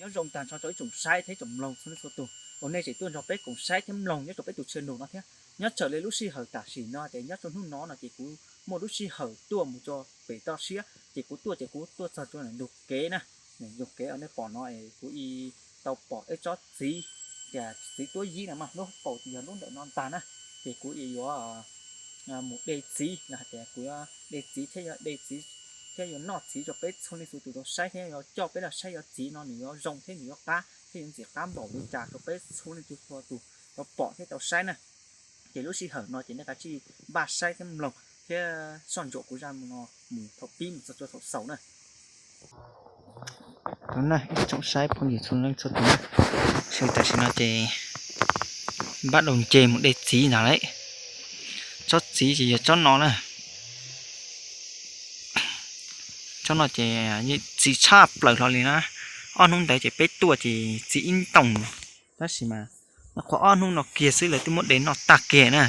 Nyob zoo tag nrho rau ib tsoom saib thiab tsoom mloog txhua leej txhua tus uas nej tseem tuaj nrog peb koom saib thiab mloog nyob rau peb tus channel no thiab. Nyob raws li lub sij hawm tam sim no ces nyob rau hnub no no ces kuv muaj lub sij hawm tuaj mus rau pem toj siab ces kuv tuaj ces kuv tuaj txog rau ntug kev na, ntug kev uas nej pom no es kuv tau pom ib tsob txiv, tias txiv tuab yib no mas lub paus ces yog lub ntawm no ntag na. Ces kuv yuav mus de txiv los hais tias kuv yuav de txiv thiab yuav de txiv thiab yuav noj txiv rau peb txhua leej txhua tus tau saib thiab yuav coj peb los saib yuav txiv no nws yuav zoo thiab nws yuav qab thiab yuav ntxim qab npaum li cas rau peb txhua leej txhua tus tau pom thiab tau saib na. Ces lub sij hawm no ces nej kav tsij npaj saib thiab mloog thiab soj ntsuam kuv zaj no mus thaum pib mus txog rau thaum xaus na. Ib tsoom saib phooj ywg txhua leej txhua tus, tam sim no ces npaj dua nce mus de txiv ntag lauj. Tsob txiv ces yog tsob no na. Tsob no ces txiv tshaj plaws hlo li na. Ob hnub ntawd ces peb tuaj ces txiv ib ntoo, tab sis mas nyuam qhuav ob hnub no kiag xwb lawv twb muab de noj tag kiag na.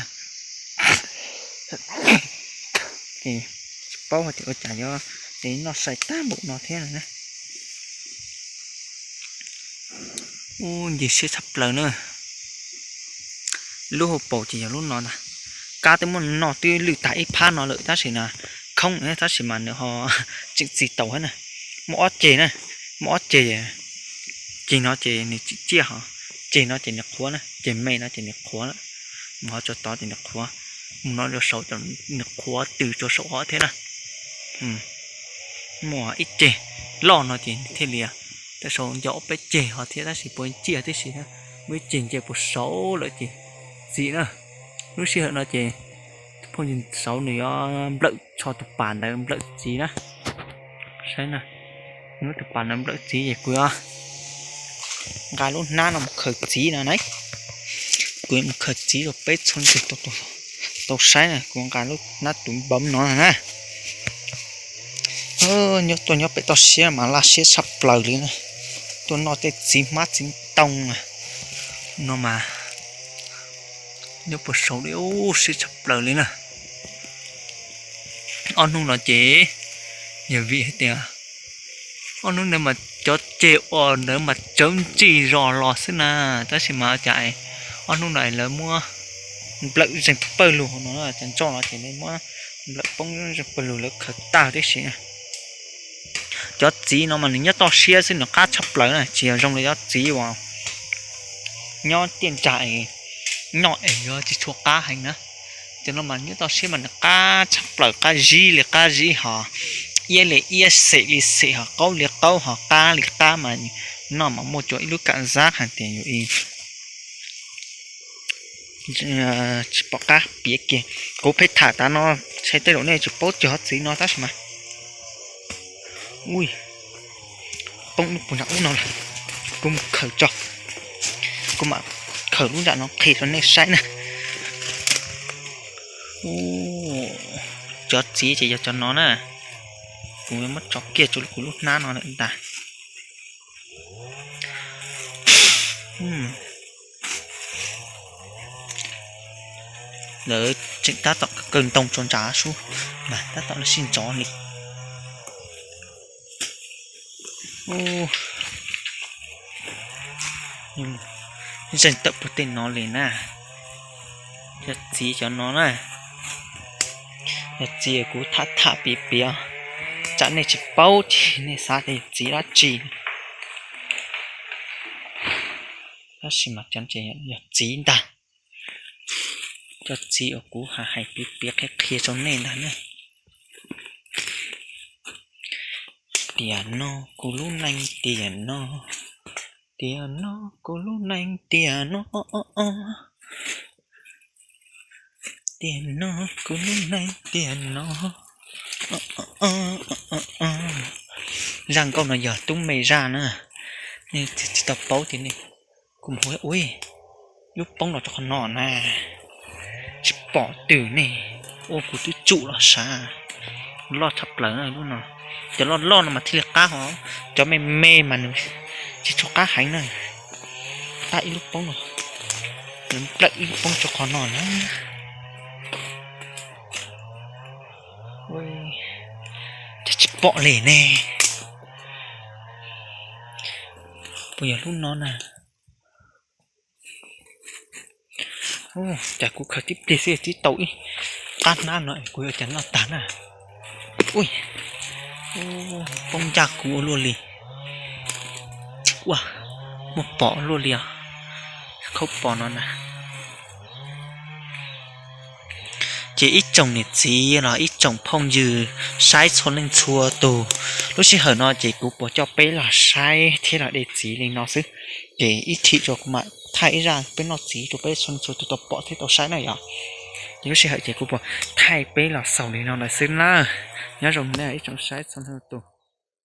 Tsis paub hais tias ua cas yuav de noj sai tag npaum no thiab na. Ub, ncig siab tshaj plaws na. Lub hauv paus ces yog lub no ntag. Kab twb muab noj twb lwj tag ib phab no lawm tab sis na, khoob tab sis mas nws ho tseem txi taus thiab na. Muaj ob ceg na, muaj ob ceg, ceg no ces nws tseem ciaj hos, ceg no ces nws qhuav na, ceg me no ces nws qhuav lawm. Mus ho tso tod ces nws qhuav, mus no rau saud ces nws qhuav tws rau saum hov thiab na. Muaj ib ceg loj no ces thiaj li, tam saud nco ob peb ceg ho thiab tab sis puas ciaj tib si thiab. Muaj ib ceg nce puag saud lawm ces txiv na. Lub sij hawm no ces phooj ywg saud nws yuav nplawm tsho tus pas ntawd nplawm txiv na. Saib na, nws tus pas ntawd nplawm txiv ces kuv yuav nqa lub hnab no mus khaws txiv no na. Kuv yuav mus khaws txiv rau peb txhua tus tau saib na, kuv nqa lub hnab tus npawv no na. Nyob tuaj nyob pem toj siab mas laj siab tshaj plaws li na. Tuaj noj tej txiv hmab txiv ntoo no mas nyob puag saud li, siab tshaj plaws li na. Ob hnub no ces yog vim hais tias ob hnub ntawd mas cov ceg uas ntawd mas tsawv ntsig zos los xwb na, tab sis mas cas ob hnub no lawv muab nplawm zeeg pawg lug no, cov ntsoj no ces lawv muab nplawm poob zeeg pawg lug lawv khaws tag tib si. Cov txiv no mas nws nyob toj siab xwb nws qab tshaj plaws na, tsis yog zoo li cov txiv uas nyob tiaj nrag es noj es yuav tsis tshua qab heev na. Cov no mas nyob toj siab mas nws qab tshaj plaws, qab zib li qab zib hos, iab li iab, xem li xem hos, qaub li qaub hos, qab li qab mas noj mas muaj tsuas ib lub kam zab hais tias yus tsis pom qab piav kiag. Kuv pheej tham tas no, ntshe tej zaum nej tsis paub cog txiv no tab sis mas, ui, poob lub puag nram ub no lawm. Kuv mus khaws tso, kuv mam khaws lub nram no qhia rau nej saib na. Cov txiv ces yog cov no na. Kuv muab tso kiag rau kuv lub hnab no lawm ntag. Lawv tseem tab tom kaw ntoo tso ntsag sub, mas tab tom lawv sib ntxov li. Zeeg tawm puag tej no li na. Yog txiv cov no na. Yog txiv kuv tham tham piav piav, tsam nej tsis paub ces nej xav tias yog txiv dab tsi. Tab sis mas cov no ces yog txiv ntag. Cov txiv uas kuv hais piav piav qhia qhia rau nej ntag na. Tiam no kuv lub neej tiam no, tiam no kuv lub neej tiam no, tiam no kuv lub neej tiam no. Zaj nkauj no yog tub me zaj na, nej tsis tau paub tias nej, kuv mus ua lub poob los rau qhov no na, tsis pom twg ne, ua kuv twb tsum los sav, loj tshaj plaws na lub no. Cov loj loj no mas thiaj li qab hos, cov me me mas nws tsis tshua qab heev na. Tab ib lub poob no, nws nplawm ib lub poob rau qhov no na. Cas tsis pom li ne. Yog lub no na. Cas kuv khaws tib pliag xwb twb tau ib qab hnab no, kuv yuav ua cas noj tag na. Ui, poob ncaj kuv ua luaj li. Ua, muaj pos ua luaj li os. Khaub pos no na. Ces ib tsoom niam txiv los ib tsoom phooj ywg saib txhua leej txhua tus, lub sij hawm no ces kuv puas coj peb los saib thiab los de txiv li no xwb. Ces ib thim rau kuv mam thaij ib zaj peb noj txiv rau peb txhua leej txhua tus tau pom thiab tau saib na yom. Ces lub sij hawm ces kuv puas thaij peb los xaus li no lawm xwb na. Nyob zoo nej ib tsoom saib txhua leej txhua tus.